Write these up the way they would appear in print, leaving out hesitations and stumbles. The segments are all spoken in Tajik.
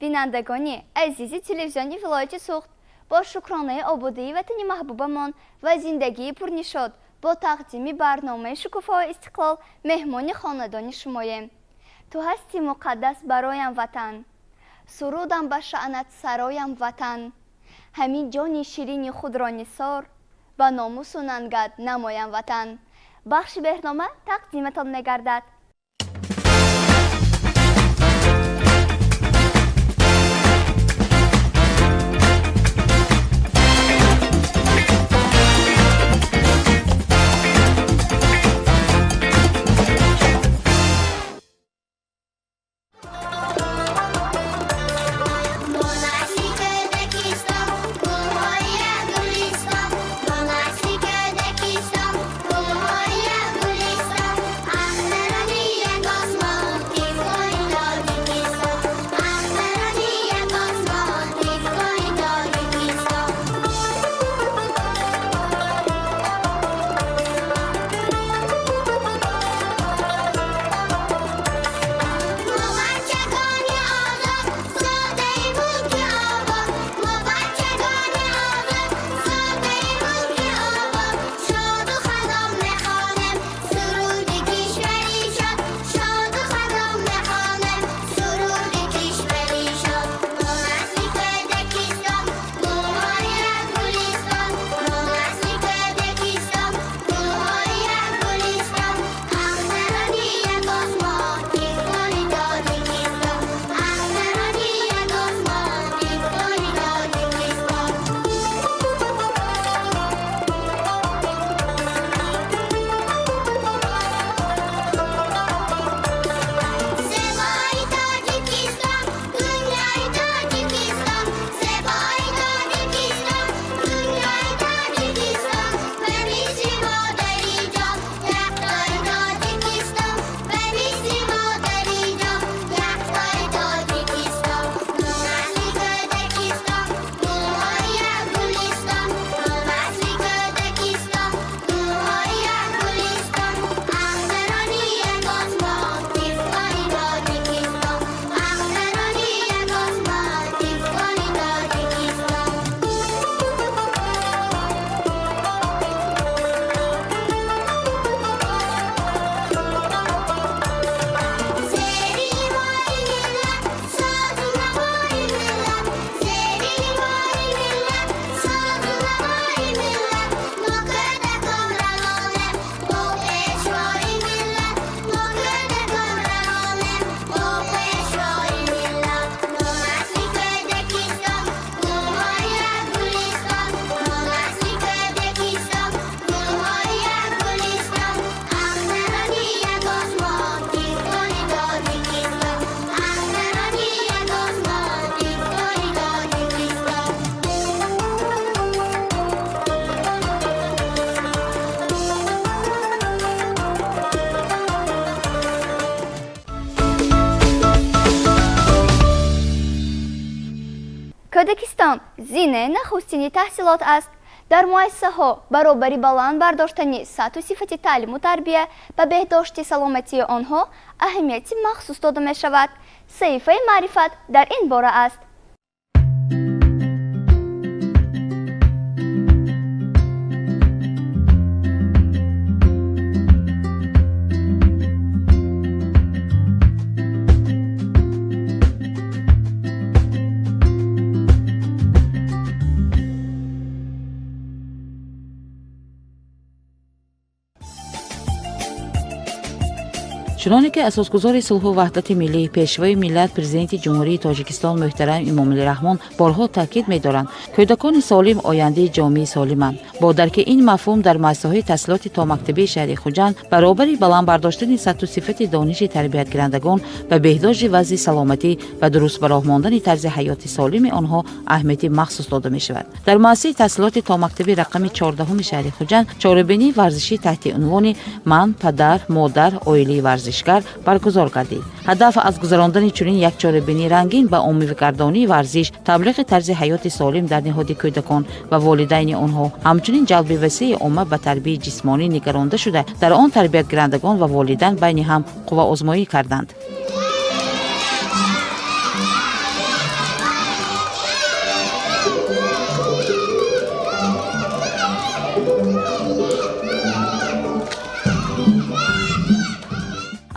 Бинандагони азизи телевизиони вилояти Суғд, бо шукронаи ободии ватани маҳбубамон ва зиндагии пурнишод бо тақдими барномаи Шукуфаҳои истиқлол меҳмони хонадони шумоем. Ту ҳасти муқаддас бароям ватан, сурудам ба шаънат сароям ватан, ҳамин ҷони ширини худро нисор ба номусу нангат намоям ватан. Бахши беҳнома тақдиматон мегардад. Кӯдакистон зинаи нахустини таҳсилот аст. Дар муассисаҳо баробари баланд бардоштани сатҳу сифати таълиму тарбия ба беҳдошти саломатии онҳо аҳамияти махсус дода мешавад. Саҳифаи маърифат дар ин бора аст. Чуноне ки асосгузори сулҳу ваҳдати миллӣ, пешвои миллат, президенти Ҷумҳурии Тоҷикистон муҳтарам Эмомалӣ Раҳмон борҳо таъкид медоранд, кӯдакони солим ояндаи ҷомеаи солиманд. Бо дарки ин мафҳум дар муассисаҳои таҳсилоти томактабии шаҳри Хуҷанд баробари баланд бардоштани сатҳу сифати дониши тарбиятгирандагон ба беҳдошти вазъи саломатӣ ва дуруст ба роҳ мондани тарзи ҳаёти солими онҳо аҳамияти махсус дода мешавад. Дар муассисаи таҳсилоти томактабӣ рақами 14-уми шаҳри Хуҷанд чорабинии варзишӣ таҳти унвони «Ман, падар, модар, оилаи варзишгар» баргузор гардид. Ҳадаф аз гузарондани чунин як чорабинии рангин ба оммавигардонии варзиш, таблиғи тарзи ҳаёти солим дар ниҳоди кӯдакон ва волидайни онҳо, ҳамчунин ҷалби васеи омма ба тарбияи ҷисмонӣ нигаронда шуда, дар он тарбиятгирандагон ва волидайн байни ҳам қувваозмоӣ карданд.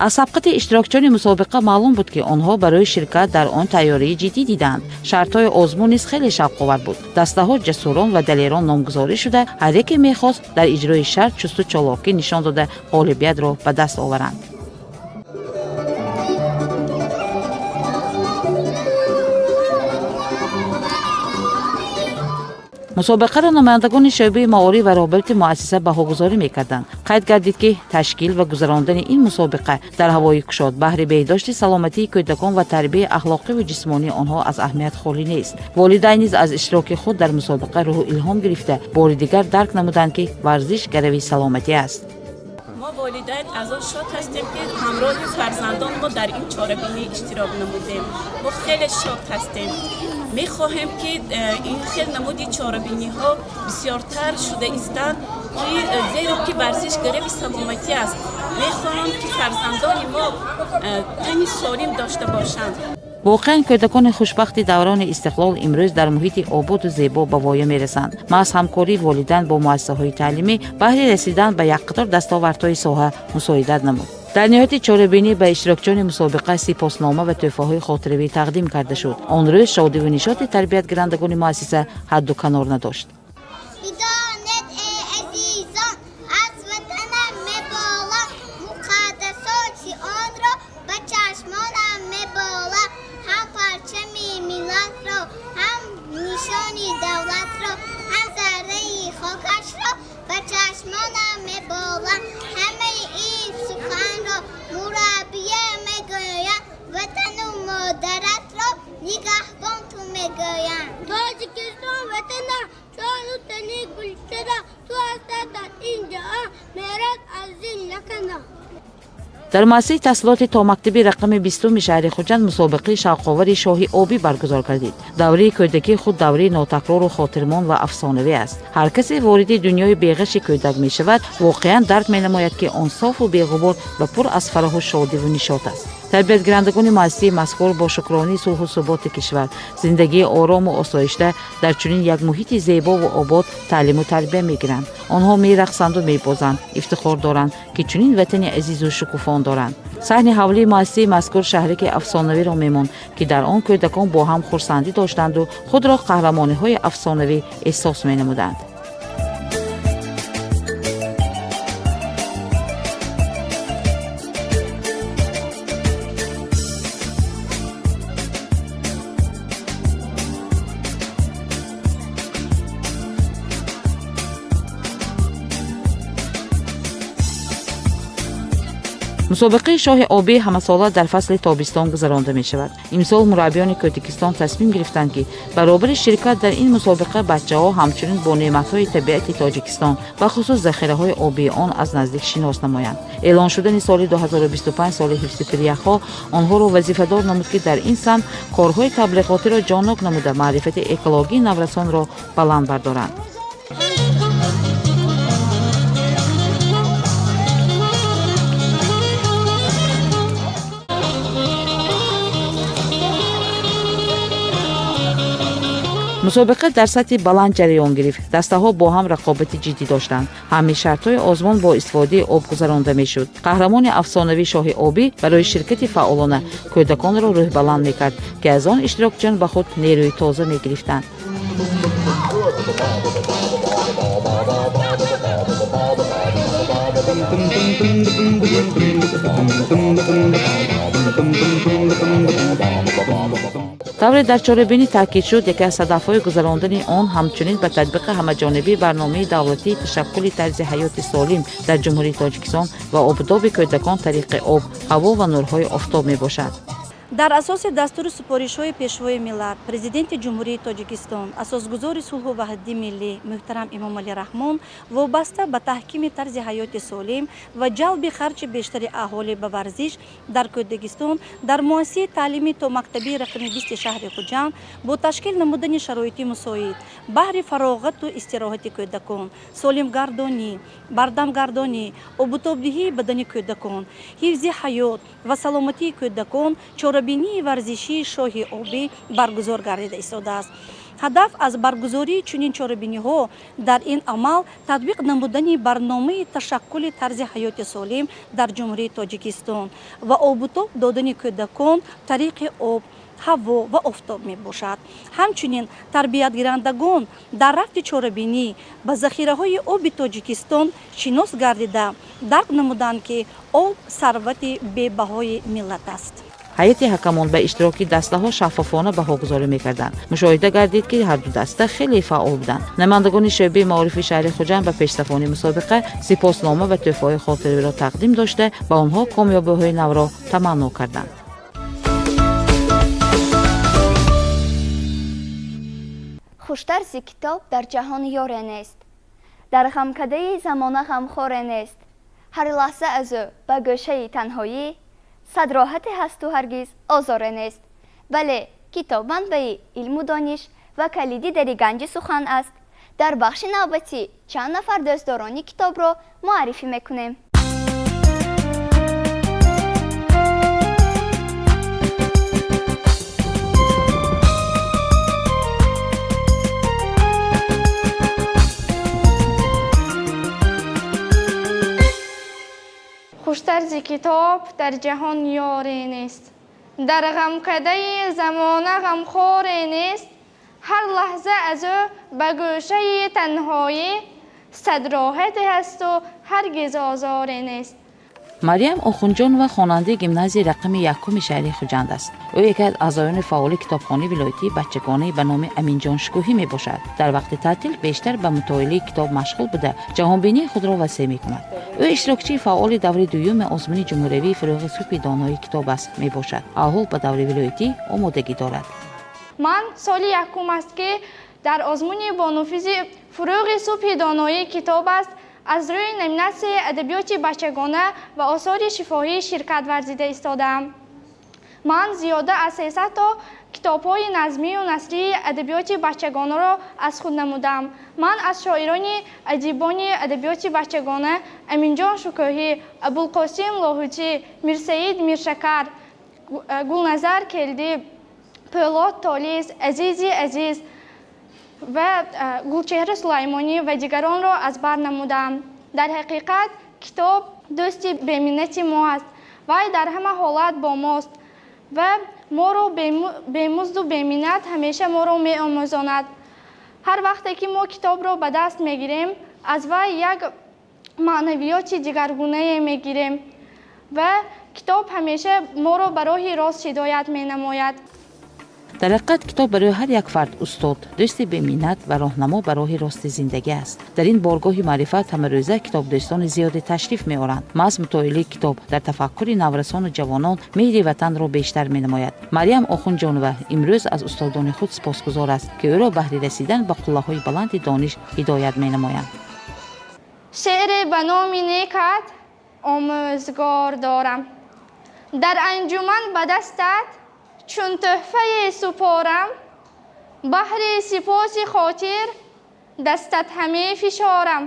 Аз сабқати иштирокчиёни мусобиқа маълум буд, ки онҳо барои ширкат дар он тайёрии ҷиддӣ диданд. Шартҳои озмун низ хеле шавқовар буд. Дастаҳо ҷасурон ва далерон номгузорӣ шуда, ҳар яке мехост дар иҷрои шарт чусту чолокӣ нишон дода, ғолибиятро ба даст оваранд. Мусобиқаро намояндагони шӯъбаи маориф ва роҳбарияти муассиса баҳогузорӣ мекарданд. Қайд гардид, ки ташкил ва гузарондани ин мусобиқа дар ҳавои кушод баҳри беҳдошти саломатии кӯдакон ва тарбияи ахлоқиву ҷисмонии онҳо аз аҳамият холӣ нест. Волидайн низ аз иштироки худ дар мусобиқа рӯҳу илҳом гирифта, бори дигар дарк намуданд, ки варзиш гарави саломатӣ аст. Мо волидайн аз он шод ҳастем, ки ҳамроҳи фарзандони мо дар ин чорабинӣ иштирок намудем. Мо хеле шод ҳастем. Мехоҳем, ки ин хел намуди чорабиниҳо бисёртар шуда истанд, ки зеро ки варзиш гарави саломатӣ аст. Мехоҳам, ки фарзандони мо тани солим дошта бошанд. Воқеан, кӯдакони хушбахти даврони истиқлол имрӯз дар муҳити ободу зебо ба воя мерасанд. Маҳз ҳамкории волидайн бо муассисаҳои таълимӣ баҳри расидан ба як қатор дастовардҳои соҳа мусоидат намуд. Дар ниҳояти чорабинӣ ба иштирокчиёни мусобиқа сипоснома ва тӯҳфаҳои хотиравӣ тақдим карда шуд. Он рӯз шодиву нишоти тарбиятгирандагони муассиса ҳадду канор надошт. Бидонед, эй азизон, аз ватанам меболам, муқаддасоти онро ба чашмонам меболам, ҳам парчами миллатро, ҳам нишони давлатро, ҳам зарраи хокашро ба чашмонам меболам. Ҳамаи ин суханро мураббия мегӯяд, ватану модаратро нигаҳбон ту мегӯянд. Тоҷикистон ватанам, ҷону тани гулчара, ту ҳаста дар ин ҷаҳон, мерос аз ин наканам. Дар муассисаи таҳсилоти томактабӣ рақами 20-уми шаҳри Хуҷанд мусобиқаи шавқовари шоҳи обӣ баргузор гардид. Давраи кӯдакӣ худ давраи нотакрору хотирмон ва афсонавӣ аст. Ҳар касе вориди дунёи беғаши кӯдак мешавад, воқеан дарк менамояд, ки он софу беғубор ва пур аз фараҳу шодиву нишот аст. Тарбиятгирандагони муассисаи мазкур бо шукронии сулҳу суботи кишвар, зиндагии орому осоишта дар чунин як муҳити зебову обод таълиму тарбия мегиранд. Онҳо мерақсанду мебозанд, ифтихор доранд, ки чунин ватани азизу шукуфон доранд. Саҳни ҳавлии муассисаи мазкур шаҳраки афсонавиро мемонд, ки дар он кӯдакон бо ҳам хурсандӣ доштанду худро қаҳрамониҳои афсонавӣ эҳсос менамуданд. Мусобиқаи шоҳи обӣ ҳамасола дар фасли тобистон гузаронда мешавад. Имсол мураббиёни Кӯдакистон тасмим гирифтанд, ки баробари ширкат дар ин мусобиқа бачаҳо ҳамчунин бо неъматҳои табиати Тоҷикистон, бахусус захираҳои обии он, аз наздик шинос намоянд. Эълон шудани соли 2025 соли ҳифзи пиряхҳо онҳоро вазифадор намуд, ки дар ин самт корҳои таблиғотиро ҷоннок намуда, маърифати экологии наврасонро баланд бардоранд. Мусобиқа дар сатҳи баланд ҷараён гирифт. Дастаҳо бо ҳам рақобати ҷиддӣ доштанд. Ҳамаи шартҳои озмун бо истифодаи об гузаронда мешуд. Қаҳрамони афсонавии шоҳи обӣ барои ширкати фаъолона кӯдаконро рӯҳбаланд мекард, ки аз он иштирокчиён ба худ нерӯи тоза мегирифтанд. Тавре дар чорабинӣ таъкид шуд, яке аз ҳадафҳои гузарондани он ҳамчунин ба татбиқи ҳамаҷонибии барномаи давлатии ташаккули тарзи ҳаёти солим дар Ҷумҳурии Тоҷикистон ва обдоби кӯдакон тариқи об, ҳаво ва нурҳои офтоб мебошад. Дар асоси дастуру супоришҳои Пешвои миллат, Президенти Ҷумҳурии Тоҷикистон, асосгузори сулҳу ваҳдати миллӣ муҳтарам Эмомалӣ Раҳмон, вобаста ба таҳкими тарзи ҳаёти солим ва ҷалби харҷи бештари аҳолӣ ба варзиш дар Кӯдакистон, дар муассисаи таълимии томактабии рақами 20 шаҳри Хуҷанд бо ташкил намудани шароити мусоид баҳри фароғату истироҳати кӯдакон, солимгардонӣ, бардамгардонӣ, обутобдиҳии бадани кӯдакон, ҳифзи ҳаёт ва саломатии кӯдакон чорабиниҳои Чорабинии варзишии Шоҳи обӣ баргузор гардида истодааст. Ҳадаф аз баргузории чунин чорабиниҳо дар ин амал татбиқ намудани барномаи ташаккули тарзи ҳаёти солим дар Ҷумҳурии Тоҷикистон ва обутоб додани кӯдакон тариқи об, ҳаво ва офтоб мебошад. Ҳамчунин тарбиятгирандагон дар рафти чорабинӣ ба захираҳои оби Тоҷикистон шинос гардида, дарк намуданд, ки об сарвати бебаҳои миллат аст. Ҳайати ҳакамон ба иштироки дастаҳо шаффофона баҳогузорӣ мекарданд. Мушоҳида гардид, ки ҳарду даста хеле фаъол буданд. Намояндагони шӯъбаи маорифи шаҳри Хуҷанд ба пешсафони мусобиқа сипоснома ва тӯҳфаҳои хотиравиро тақдим дошта, ба онҳо комёбиҳои навро таманно карданд. Хуштар зи китоб дар ҷаҳон ёре нест, дар ғамкадаи замона ғамхоре нест. Ҳар лаҳза аз ӯ ба гӯшаи танҳоӣ сад роҳате ҳасту ҳаргиз озоре нест. Бале, китоб манбаи илму дониш ва калиди дари ганҷи сухан аст. Дар бахши навбатӣ чанд нафар дӯстдорони китобро муаррифӣ мекунем. Хуштар зи китоб дар ҷаҳон ёре нест, дар ғамкадаи замона ғамхоре нест. Ҳар лаҳза аз ӯ ба гӯшаи танҳоӣ сад роҳате ҳасту ҳаргиз озоре нест. Марьям Охунҷонова хонандаи гимназияи рақами якуми шаҳри Хуҷанд аст. Ӯ яке аз аъзоёни фаъоли китобхонаи вилоятии бачагонаи ба номи Аминҷон Шукӯҳӣ мебошад. Дар вақти таътил бештар ба мутолиаи китоб машғул буда, ҷаҳонбинии худро васеъ мекунад. Ӯ иштирокчии фаъоли даври дуюми озмуни ҷумҳуриявии «Фурӯғи субҳи донои китоб аст» мебошад. Ҳол ба даври вилоятӣ омодагӣ дорад. Ман соли якум аст, ки дар озмуни бонуфузи «Фурӯғи субҳи доноии китоб аст» аз рӯи номинатсияи адабиёти бачагона ва осори шифоҳӣ ширкат варзида истодаам. Ман зиёда аз 300 то китобҳои назмию насрии адабиёти бачагонаро аз худ намудам. Ман аз шоирони адибони адабиёти бачагона Аминҷон Шукӯҳӣ, Абулқосим Лоҳутӣ, Мирсаид Миршакар, Гулназар Келдӣ, Пӯлод Толис, Азизи Азиз ва Гулчеҳра Сулаймонӣ ва дигаронро аз бар намудам. Дар ҳақиқат, китоб дӯсти беминнати мо аст. Вай дар ҳама ҳолат бо мост ва моро бемузду беминнат ҳамеша моро меомӯзонад. Ҳар вақте ки мо китобро ба даст мегирем, аз вай як маънавиёти дигаргунае мегирем ва китоб ҳамеша моро ба роҳи рост ҳидоят менамояд. Дар ҳақиқат, китоб барои ҳар як фард устод, дӯсти беминнат ва роҳнамо ба роҳи рости зиндагӣ аст. Дар ин боргоҳи маърифат ҳамарӯза китобдӯстони зиёде ташриф меоранд. Маҳз мутолиаи китоб дар тафаккури наврасону ҷавонон меҳри ватанро бештар менамояд. Марьям Охунҷонова имрӯз аз устодони худ сипосгузор аст, ки ӯро баҳри расидан ба қуллаҳои баланди дониш ҳидоят менамоянд. Шеъре ба номи некат омӯзгор дорам, дар анҷуман ба дастат чун тӯҳфае супорам. Баҳри сипоси хотир дастат ҳаме фишорам,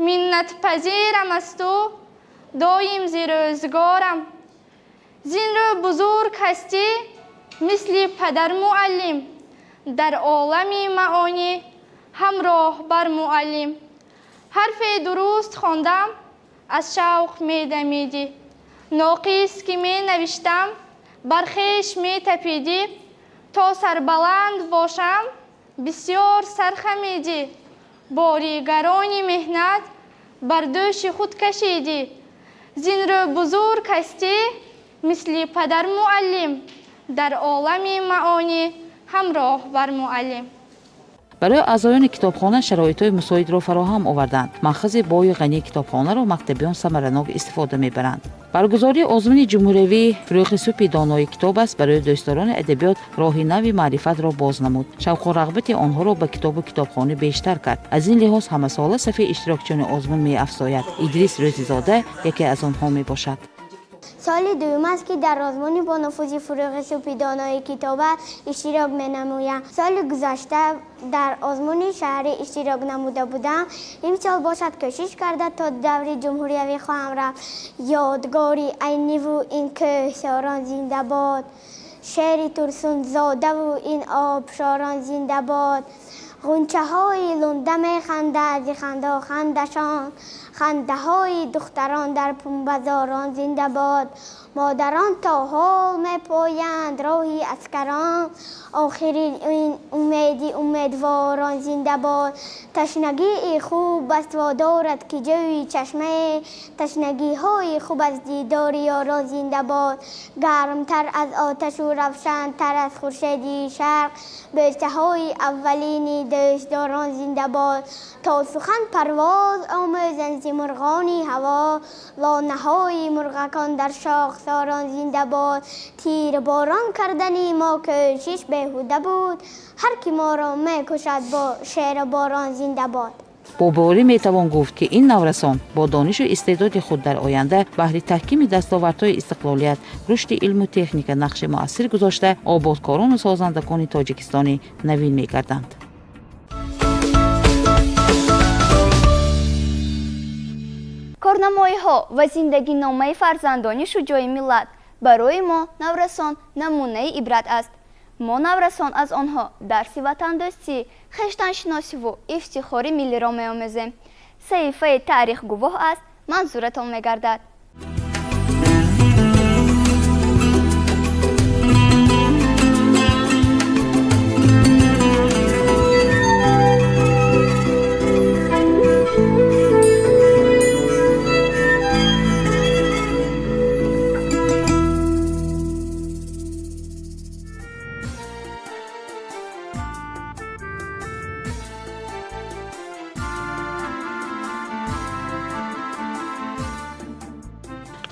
миннатпазирам аз ту доим зи рӯзгорам. Зин рӯ бузург ҳастӣ мисли падар муаллим, дар олами маонӣ ҳамроҳ бар муаллим. Ҳарфе дуруст хондам, аз шавқ медамидӣ, ноқис ки менавиштам, бар хеш метапидӣ. То сарбаланд бошам, бисёр сархамидӣ, боригарони меҳнат бар дӯши худ кашидӣ. Зин рӯ бузург ҳастӣ мисли падар муаллим, дар олами маонӣ ҳамроҳ бар муаллим. Барои аъзоёни китобхона шароитҳои мусоидро фароҳам оварданд. Манхази бою ғании китобхонаро мактабиён самаранок истифода мебаранд. Баргузории озмуни ҷумҳуриявии «Фурӯғи субҳи донои китоб аст» барои дӯстдорони адабиёт роҳи нави маърифатро боз намуд, шавқу рағбати онҳоро ба китобу китобхонӣ бештар кард. Аз ин лиҳоз ҳамасола сафи иштирокчиёни озмун меафзояд. Идрис Рӯзизода яке аз онҳо мебошад. Соли дуюм аст, ки дар озмуни бонуфузи «Фурӯғи субҳи донои китоб аст» иштирок менамоям. Соли гузашта дар озмуни шаҳрӣ иштирок намуда будам. Имсол бошад, кӯшиш карда то даври ҷумҳуриявӣ хоҳам рафт. Ёдгори Айниву ин кӯҳсорон зинда бод, шери Турсунзодаву ин обшорон зинда бод. Ғунчаҳои лунда механдад зи хандохандашон, хандаҳои духтарон дар пунбазорон зинда бод. Модарон то ҳол мепоянд роҳи аскарон, охирин ин умеди умедворон зинда бод. Ташнагии хуб аст, водорад ки ҷӯи чашмае, ташнагиҳои хуб аз дидори ёрон зинда бод. Гармтар аз оташу равшантар аз хуршеди шарқ, бӯсаҳои аввалини дӯстдорон зинда бод. То сухан парвоз омӯзанд зи мурғони ҳаво, лонаҳои мурғакон дар шохсорон зинда бод. Тирборон кардани мо кӯшиш беҳуда буд, ҳар ки моро мекушад бо шеру борон зинда бод. Бо боварӣ метавон гуфт, ки ин наврасон бо донишу истеъдоди худ дар оянда баҳри таҳкими дастовардҳои истиқлолият, рушди илму техника нақши муассир гузошта, ободкорону созандагони Тоҷикистони навин мегарданд. Корнамоиҳо ва зиндагиномаи фарзандони шуҷои миллат барои мо наврасон намунаи ибрат аст. Мо наврасон аз онҳо дарси ватандӯстӣ, хештаншиносиву ифтихори миллиро меомӯзем. Саҳифаи «Таърих гувоҳ аст» манзуратон мегардад.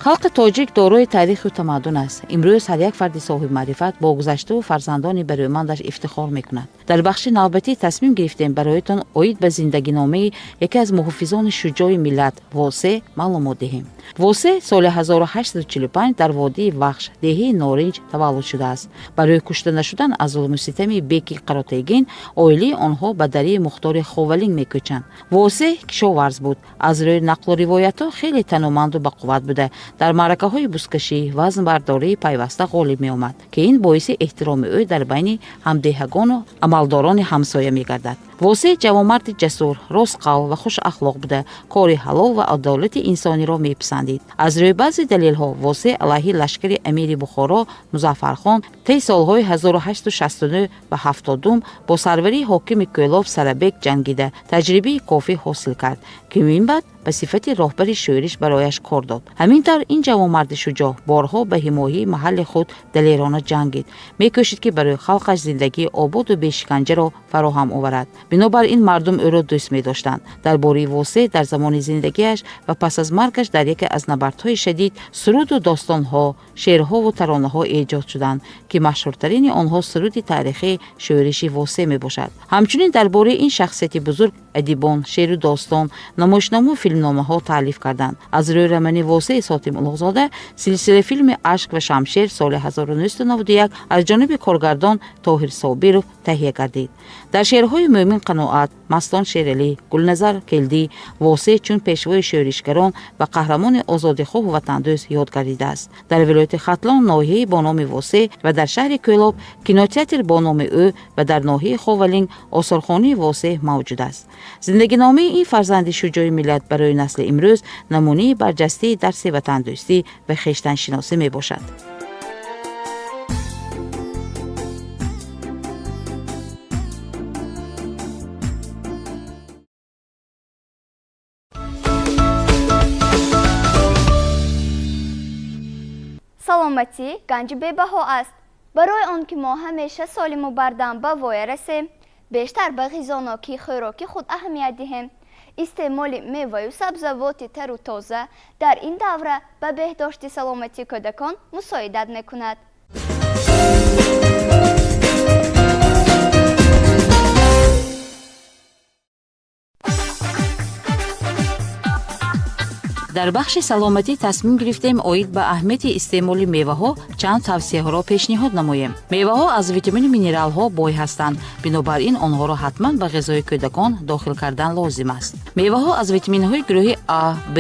Халқи тоҷик дорои таъриху тамаддун аст. Имрӯз ҳар як фарди соҳибмаърифат бо гузаштаву фарзандони барӯмандаш ифтихор мекунад. Дар бахши навбатӣ тасмим гирифтем бароятон оид ба зиндагиномаи яке аз муҳофизони шуҷои миллат Восеъ маълумот диҳем. Восеъ соли 1845 дар водии Вахш, деҳаи Норинҷ таваллуд шудааст. Барои кушта нашудан аз зулму ситами беки Қаротегин оилаи онҳо ба дарии мухтори Ховалинг мекӯчанд. Восеъ кишоварз буд. Аз рӯи нақлу ривоятҳо хеле тануманду бақувват буда, дар маъракаҳои бузкашӣ, вазнбардории пайваста ғолиб меомад, ки ин боиси эҳтироми ӯ дар байни ҳамдеҳагону амалдорони ҳамсоя мегардад. Восеъ ҷавонмарди ҷасур, ростқавл ва хушахлоқ буда, кори ҳалол ва адолати инсониро меписандид. Аз рӯи баъзе далелҳо Восеъ алайҳи лашкари амири Бухоро Музаффархон тӯи солҳои 1869 ва 70 бо сарварии ҳокими Кӯлоб Сарабек ҷангида, таҷрибаи кофӣ ҳосил кард, ки минбаъд ба сифати роҳбари шӯриш барояш кор дод. Ҳамин тавр ин ҷавонмарди шуҷоъ борҳо ба ҳимояи маҳалли худ далерона ҷангид, мекӯшид, ки барои халқаш зиндагии ободу бешиканҷаро фароҳам оварад. Бинобар ин мардум ӯро дӯст медоштанд. Дар бораи Восеъ дар замони зиндагиаш ва пас аз маргаш дар яке аз набардҳои шадид суруду достонҳо, шеърҳову таронаҳо эҷод шуданд, ки машҳуртарини онҳо суруди таърихии «Шӯриши Восеъ» мебошад. Ҳамчунин дар бораи ин шахсияти бузург адибон шеъру достон, намоишному филмномаҳо таълиф карданд. Аз рӯи романи Восеи Сотим Улуғзода силсила филми «Ашк ва шамшер» соли 1991 аз ҷониби коргардон Тоҳир Собиров таҳия гардид. Дар шеърҳои Мӯмин Қаноат, Мастон Шералӣ, Гулназар Келдӣ Восеъ чун пешвои шӯришгарон ва қаҳрамони озодихоҳу ватандӯст ёд гардидааст. Дар вилояти Хатлон ноҳияе бо номи Восеъ ва дар шаҳри Кӯлоб кинотеатр бо номи ӯ ва дар ноҳияи Ховалинг осорхонаи Восеъ мавҷуд аст. Зиндагиномаи ин фарзанди шуҷои миллат барои насли имрӯз намунаи барҷастаи дарси ватандӯстӣ ва хештаншиносӣ мебошад. Саломатӣ ганҷи бебаҳо аст. Барои он ки мо ҳамеша солиму бардам ба воя расем, бештар ба ғизонокии хӯроки худ аҳамият диҳем. Истеъмоли меваю сабзавоти тару тоза дар ин давра ба беҳдошти саломатии кӯдакон мусоидат мекунад. Дар бахши саломатӣ тасмим гирифтем оид ба аҳамияти истеъмоли меваҳо чанд тавсияҳоро пешниҳод намоем. Меваҳо аз витамину минералҳо бой ҳастанд, бинобар ин онҳоро ҳатман ба ғизои кӯдакон дохил кардан лозим аст. Меваҳо аз витаминҳои гурӯҳи А, Б,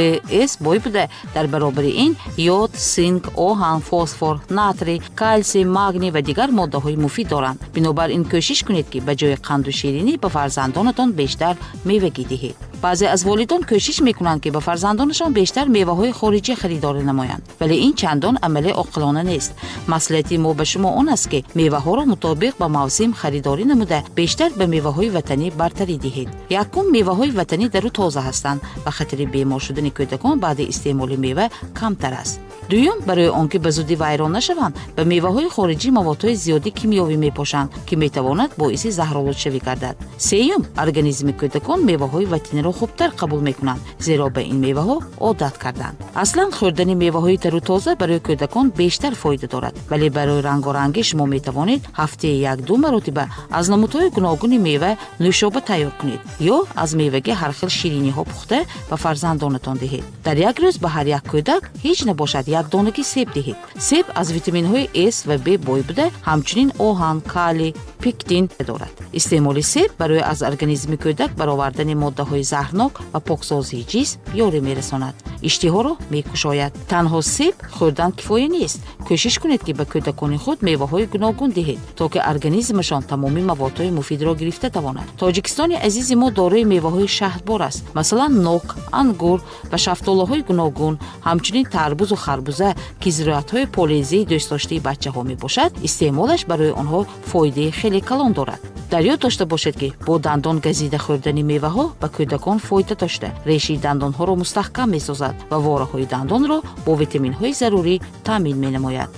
С бой буда, дар баробари ин йод, синк, оҳан, фосфор, натрий, калсий, магний ва дигар моддаҳои муфид доранд. Бинобар ин кӯшиш кунед, ки ба ҷои қанду ширинӣ ба фарзандонатон бештар мевагӣ диҳед. Баъзе аз волидон кӯшиш мекунанд, ки ба фарзандонашон бештар меваҳои хориҷӣ харидорӣ намоянд, вале ин чандон амали оқилона нест. Маслиҳати мо ба шумо он аст, ки меваҳоро мутобиқ ба мавсим харидорӣ намуда, бештар ба меваҳои ватанӣ бартарӣ диҳед. Якум, меваҳои ватанӣ дару тоза ҳастанд ва хатари бемор шудани кӯдакон баъди истеъмоли мева камтар аст. Дуюм, барои он ки ба зудӣ вайрон нашаванд, ба меваҳои хориҷӣ маводҳои зиёди кимиёвӣ мепошанд, ки метавонад боиси заҳролудшавӣ гардад. Сеюм, организми кӯдакон меваҳои ватаниро хубтар қабул мекунанд, зеро ба ин меваҳо одат карданд. Аслан хӯрдани меваҳои тару тоза барои кӯдакон бештар фоида дорад, вале барои рангорангӣ шумо метавонед ҳафтаи як-ду маротиба аз намудҳои гуногуни мева нӯшоба тайёр кунед ё аз мевагӣ ҳар хел шириниҳо пухта ба фарзандонатон диҳед. Дар як рӯз ба ҳар як кӯдак ҳеҷ набошад як донаги себ диҳед. Себ аз витаминҳои С ва Б бой буда, ҳамчунин оҳан, калий, пектин дорад. Истеъмоли себ барои аз организми кӯдак баровардани моддаҳои заҳрнок ва поксозии ҷисм ёрӣ мерасонад, иштиҳоро мекушояд. Танҳо себ хӯрдан кифоя нест. Кӯшиш кунед, ки ба кӯдакони худ меваҳои гуногун диҳед, то ки организмашон тамоми маводҳои муфидро гирифта тавонад. Тоҷикистони азизи мо дорои меваҳои шаҳдбор аст, масалан нок, ангур ва шафтолаҳои гуногун, ҳамчунин тарбузу харбуза, ки зироатҳои полезии дӯстдоштаи бачаҳо мебошад. Истеъмолаш барои онҳо фоидаи хеле калон дорад. Дар ёд дошта бошед, ки бо дандон газида хӯрдани меваҳо ба кӯдакон фоида дошта, решии дандонҳоро мустаҳкам месозад ва вораҳои дандонро бо витаминҳои зарурӣ таъмин менамояд.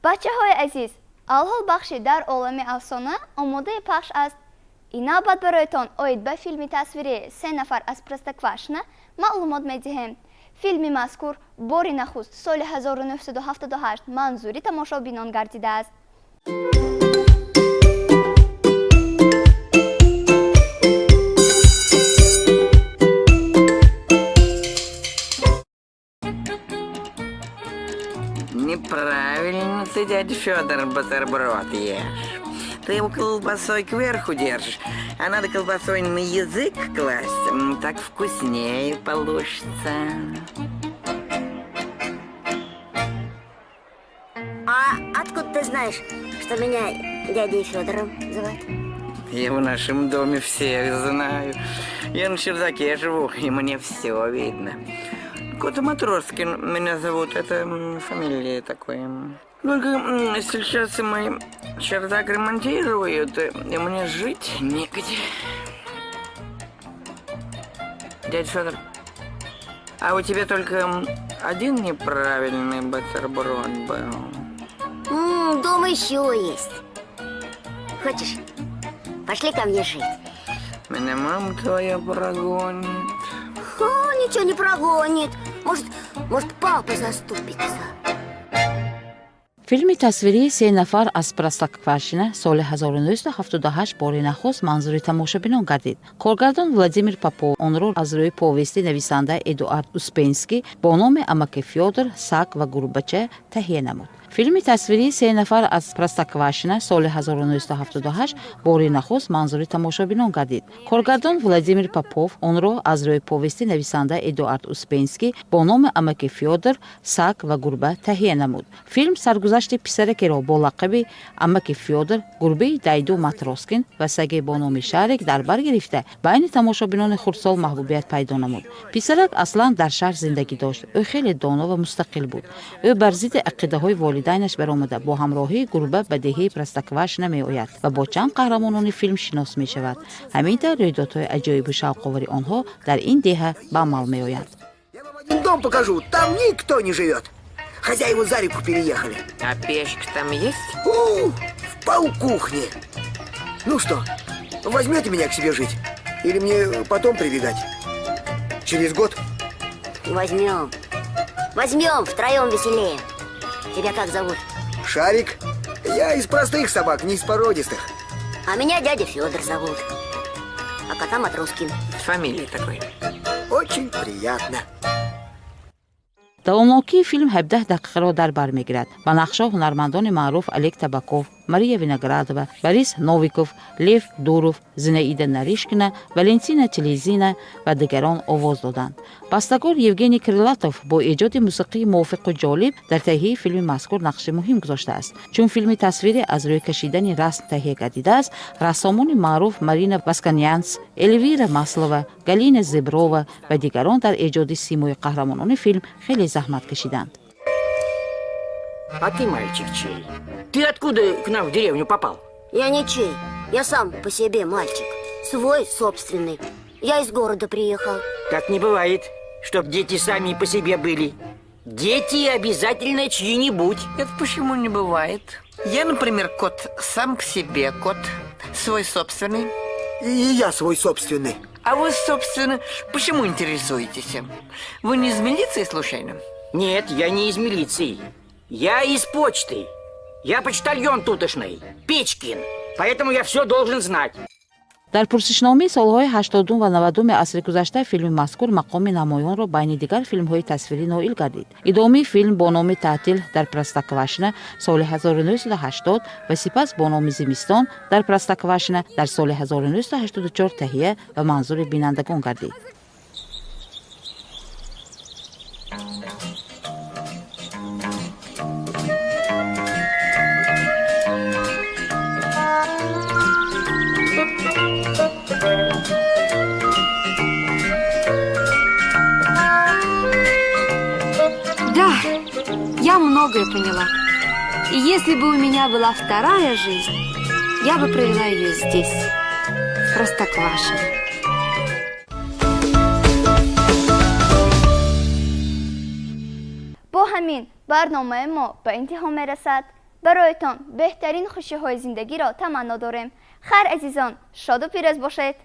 Бачаҳои азиз, алҳол бахши «Дар олами афсона» омодаи пахш аст. Ин навбат бароятон оид ба филми тасвирии «Се нафар аз Простоквашино» маълумот медиҳем. Филми мазкур бори нахуст соли 1978 манзури тамошобинон гардидааст. Неправильно ты, дядя Федор, бутерброд ешь. Ты его колбасой кверху держишь, а надо колбасой на язык класть. Так вкуснее получится. А откуда ты знаешь, что меня дядей Федором зовут? Я в нашем доме всех знаю. Я на чердаке живу, и мне все видно. Кот Матроскин меня зовут, это фамилия такая. Только сейчас мой чердак ремонтируют, и мне жить негде. Дядя Федор, а у тебя только один неправильный бутерброд был? Дома еще есть. Хочешь, пошли ко мне жить? Меня мама твоя прогонит. О, ничего не прогонит. Может, папа заступится. Филми тасвирии «Се нафар аз Простоквашино» соли 1978 бори нахуст манзури тамошобинон гардид. Коргардон Владимир Попов онро аз рӯи повести нависанда Эдуард Успенский бо номи «Амаки Фёдор, саг ва гурбача» таҳия намуд. Филми тасвирии «Се нафар аз Простоквашино» соли 1978 бори нахуст манзури тамошобинон гардид. Коргардон Владимир Попов онро аз рӯи повести нависанда Эдуард Успенский бо номи «Амаки Фёдор, саг ва гурба» таҳия намуд. Филм саргузашти писаракеро бо лақаби Амаки Фёдор, гурбаи дайду Матроскин ва саге бо номи Шарик дар бар гирифта, байни тамошобинони хурдсол маҳбубият пайдо намуд. Писарак аслан дар шаҳр зиндагӣ дошт. Ӯ хеле доно ва мустақил буд. Ӯ бар зидди ақидаҳои волидайнаш баромада, бо ҳамроҳии гурба ба деҳаи Простоквашино меояд ва бо чанд қаҳрамонони филм шинос мешавад. Ҳамин тавр рӯйдодҳои аҷоибу шавқовари онҳо дар ин деҳа ба амал меоянд. Один дом покажу, там никто не живет. Хозяева за реку переехали. А печка там есть? У, в полкухни. Ну что, возьмете меня к себе жить? Или мне потом прибегать? Через год? Возьмем. Возьмем, втроем веселее. Тебя как зовут? Шарик. Я из простых собак, не из породистых. А меня дядя Федор зовут. кота Матроскин. Фамилия такой. Очень приятно. Давомнокии филм 17 дақиқаро дар бар мегирад. Ба нақшҳо ҳунармандони маъруф Олег Табаков, Мария Виноградова, Борис Новиков, Лев Дуров, Зинаида Нарышкина, Валентина Телезина ва дигарон овоз доданд. Бастакор Евгений Крылатов бо эҷоди мусиқии мувофиқу ҷолиб дар таҳияи филми мазкур нақши муҳим гузоштааст. Чун филми тасвирӣ аз рӯи кашидани расм таҳия гардидааст, рассомони маъруф Марина Васканянц, Эльвира Маслова, Галина Зеброва ва дигарон дар эҷоди симои қаҳрамонони филм хеле заҳмат кашиданд. А ты, мальчик, чей? Ты откуда к нам в деревню попал? Я не чей. Я сам по себе мальчик. Свой собственный. Я из города приехал. Так не бывает, чтоб дети сами по себе были. Дети обязательно чьи-нибудь. Это почему не бывает? Я, например, кот сам по себе кот. Свой собственный. И я свой собственный. А вы, собственно, почему интересуетесь? Вы не из милиции, случайно? Нет, я не из милиции. Я из почты. Я почтальон тутошный, Печкин. Поэтому я все должен знать. Дар пурсишномаи солҳои 80 ва 90-уми асри гузашта филми мазкур мақоми намоёнро байни дигар филмҳои тасвирӣ ноил гардид. Идомаи филм бо номи «Таътил дар Простоквашино» соли 1980 ва сипас бо номи «Зимистон дар Простоквашино» дар соли 1984 таҳия ва манзури бинандагон гардид. Да, я многое поняла. И если бы у меня была вторая жизнь, я бы провела ее здесь, в Простоквашино. Бо ҳамин барномаи мо ба интиҳо мерасад. Бароятон беҳтарин хушиҳои зиндагиро таманно дорем. Хайр, азизон, шоду пирӯз бошед.